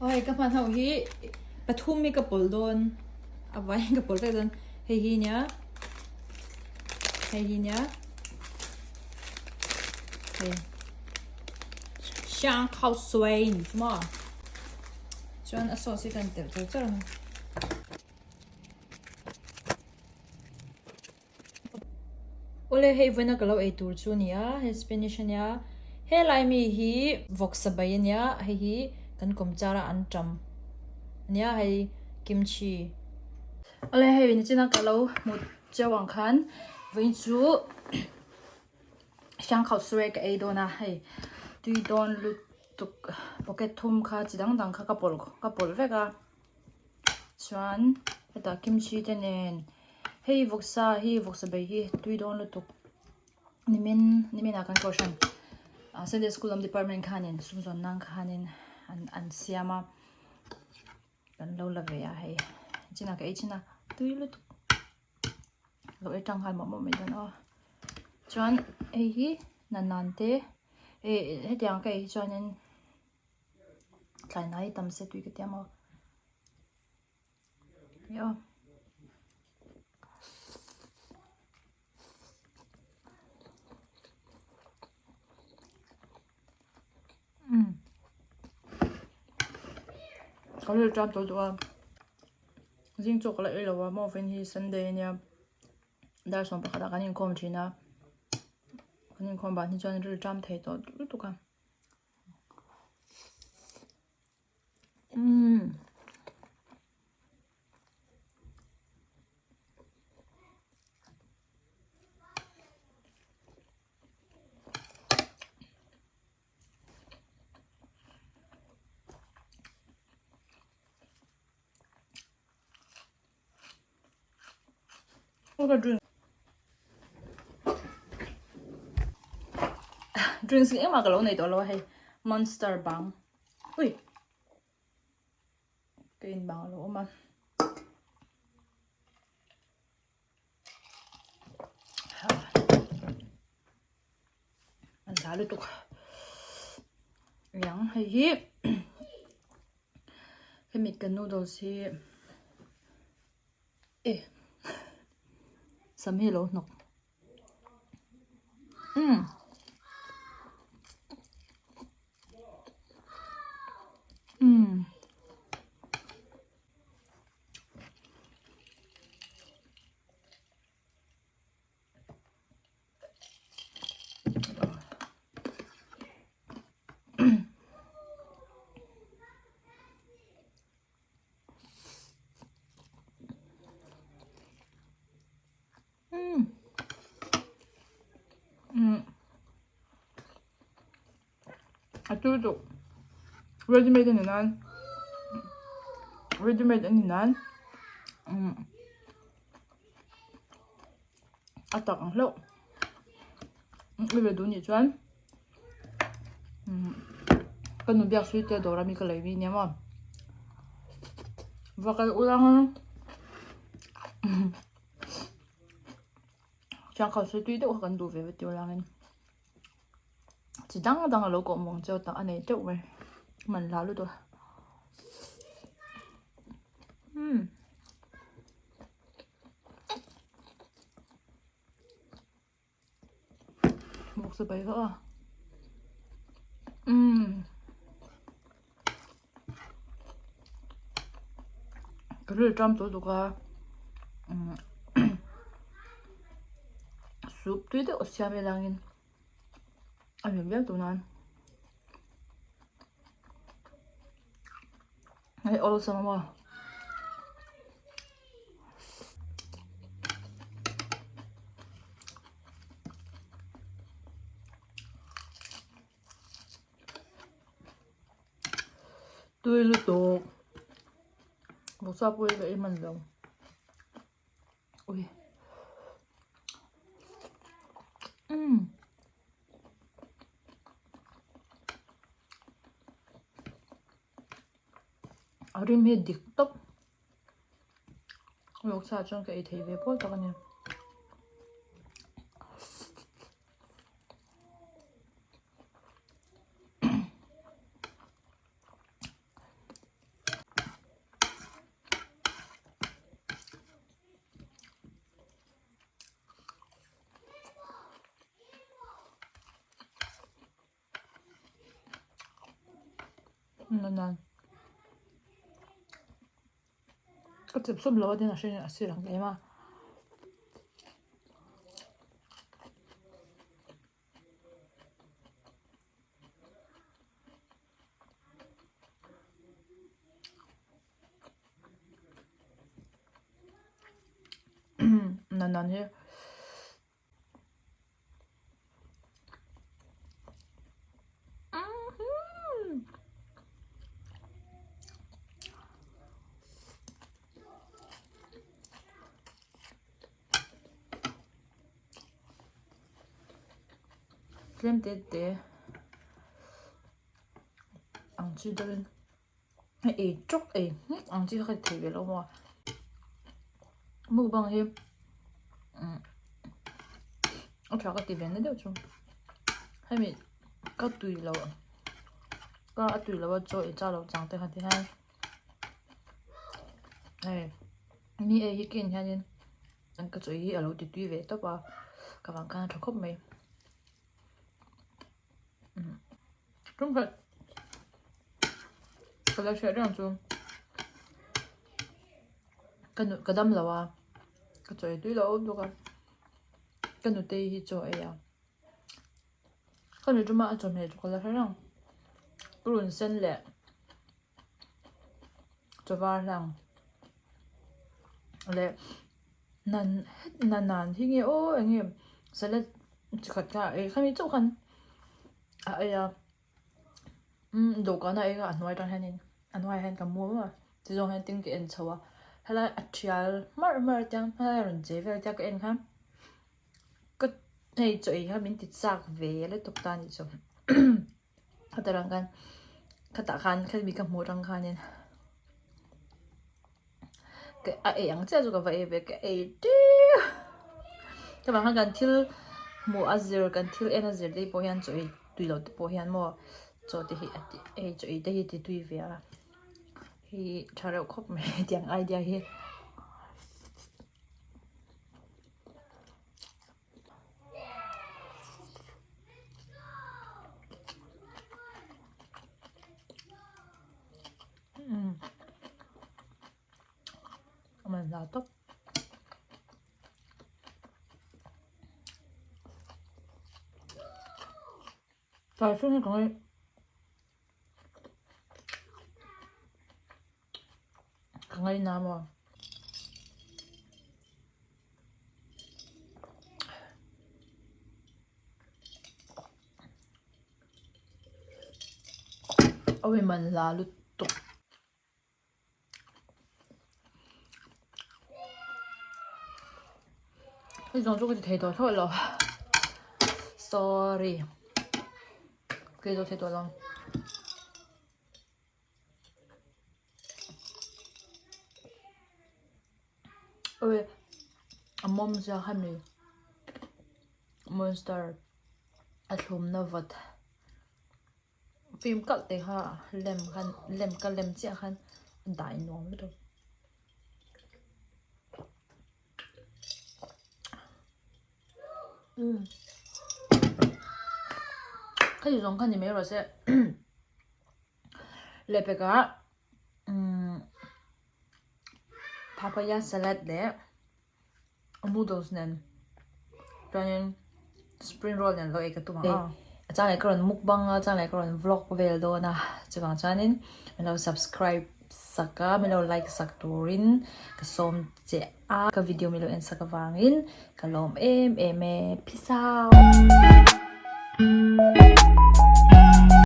Aw hei ka hman ho hi pathum hi ka pawlh dawn a vaiin ka pawlh vek dawn hei hi nia hei hi nia hei xiang khao suai ni chu maw chuan a sauce hi kan telh char char ang. Awle hei vawiina ka lo ei tur chu a ni a hei spinach a nia helai mi hi vawksa bai a nia hei hi kan kawm char a an tam a nia hei kimchi. Awle hei nichina ka lo hmu cheu ang khan vawiin chu hrangkhauh suai ka ei dawn a hei tui dawn lutuk pocket thum kha chi dang dang kha ka pawlh ka pawlh vek a. Chuan hetah kimchi te nen hei vawksa hi vawksa bai hi tui dawn lutuk nimin nimin ah kan kohhran ah sunday school lam department khanin sumzawn nan khanin an an siam a kan lo la ve a hei chinah ka ei chin a tui lutuk lo ei tang nghal mawh mawh mai dawn aw chuan hei hi nanan te eh hetiang ka ei hi chuanin. Tlai nai tam se tui ka tia maw hei aw. Um ka rilru ṭam tawh duh a zing chaw ka la ei lo a maw vawiin hi sunday ania dar 11 ah kan inkhawm ṭhin a kan inkhawm ban hi chuan rilru ṭam thei tawh lutuk a. Umm. Drinks hi engmah ka lo nei tawh lo a hei monster bang ui ka in bang a lo awm a. An za lutuk riang hei hi hemi ka noodles hi e sam hi a lo hnawk umm. Umm. Umm. Umm. A tui duh ready made a ni nan ready made a ni nan umm a tak ang hlauh i ve duh nih chuan umm ka nu biak sui te dawr a mi ka lei mi nia maw va kal ula ang chuan khawsui tui deuh kha kan duh ve ve tir langin. Chi dang dang a lo kawh mawng cheu tak a nei teuh mai man hla lutuk a umm bawksa pai vak a umm ka rilru ṭam tawh lutuk a umm soup tui deuh a siam ila angin a hlim viau tawh nan hei awlsam a maw. Tui lutuk vawksa pawh hi ka ei hman lo ui umm a rim hi dik tawp vawksa chuan ka ei thei ve pawl tak a ni. Nan ka chep sawm lo a tin a hring a sir ang em a. Nan nan hi. Tlem te te ang chi deuhin a ei tawk ei nghek ang chi kha ka ti thei ve lo maw mukbang hi a tha ka ti ve na deuh chu hemi ka tui lo ka a tui lo a chaw ei chak loh chang te kha ti hian hei mi ei hi ka en hianin ka chaw hi a lo ti tui ve tawp a ka vang khan a tha khawp mai. Tumkhat ka la hriat reng chu ka nu ka dam lo a ka chaw ei tui lo bawk a ka nutei hi chaw ei a ka nu tuma a chawhmeh chu ka la hre reng purun sen leh chaw var hlang leh nan nan hi nge aw eng nge salad chi khat kha ei khami chauh khan a ei a umm dawhkan a ei kha a hnuai atang hianin a hnuaiah hian ka mu a ti zawng hian tin ka en chho a helai a thial hmarh hmarh a tiang helai a rawn che vel a tia ka en khan ka hei chaw ei kha min ti chak ve lutuk ta a nih chu khatah rang khan khatah khan khami ka hmuh atang khanin a ei ang chiah chu ka va ei ve ka ei ṭeuh ka vang khan kan thil hmuh a zir kan thil en a zir te pawh hian chaw ei tui loh te pawh hian maw chaw te hi a ti ei chaw ei te hi ti tui ve a hi tha reuh khawp mai hetiang idea hi. Man hla tawp. Tlai hring hi ka ngaih. Ka ngaihna maw. Awi man hla lutuk. Hei zawng chu ka ti thei tawh thlawt lo. Sorry. Ka ti thei tawh lo. Awi a mawm zia kha mi monster a thlumna vat. Film kalh te kha lem khan lem ka lem chiah khan a dai nuam lutuk. Umm hei zawng kha ni mai rawh se lehpekah umm papaya salad leh noodles nen chuanin spring roll nen lo ei ka tum ang a a chang leh ka rawn mukbang a chang leh ka rawn vlog vel dawn a chuvang chuanin min lo subscribe sak a min lo like sak turin ka sawm che a ka video min lo en sak avangin ka lawm em em e peace out.